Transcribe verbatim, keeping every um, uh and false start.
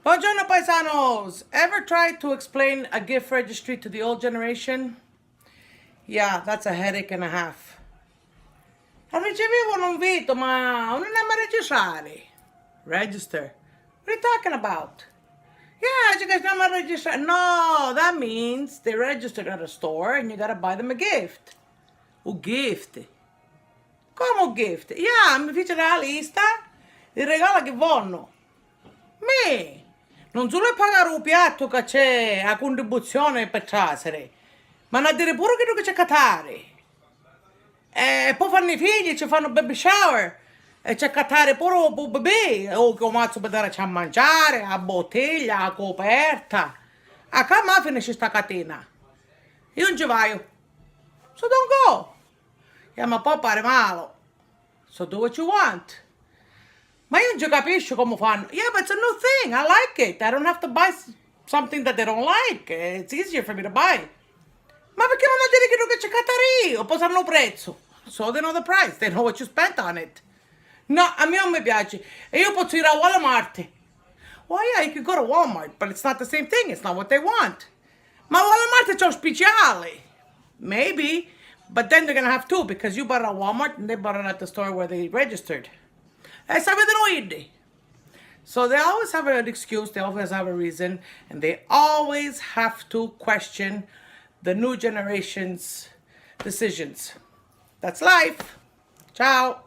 Buongiorno paisanos! Ever try to explain a gift registry to the old generation? Yeah, that's a headache and a half. Arricevivu un invito, ma non andiamo a registrare. Register? What are you talking about? Yeah, ci andiamo a registrare. No, that means they registered at a store and you gotta buy them a gift. U gift. Comu gift? Yeah, mi fici la lista di regali chi vonnu. Mi! Non sulu è pagari u piattu ca c'è a cuntribuzione per trasiri, ma n'ha diri puru chiddu chi c'è catari. E po' fannu i figli, ci fannu baby shower e c'è catari puru pu bebè, o chi u mazzu per darci a mangiari, a bottiglia, a coperta. A ca ma finisci sta catina? Io non ci vaiu. So don't go. Yeah, ma po' pari malu. So do what you want. Ma io non ci capisci comu fannu. Yeah, but it's a new thing. I like it. I don't have to buy s- something that they don't like. It's easier for me to buy. Ma perché non ha diri chiddu chi ci catari io? Po' sannu u prezzu. So they know the price. They know what you spent on it. No, a mia non mi piaci. E io pozzu iri a Walmart. Well, yeah, you could go to Walmart, but it's not the same thing. It's not what they want. Ma Walmart c'è un speciale. Maybe. But then they're gonna have two because you bought it at Walmart and they bought it at the store where they registered. E sapete noi iddi. So they always have an excuse, they always have a reason, and they always have to question the new generation's decisions. That's life. Ciao.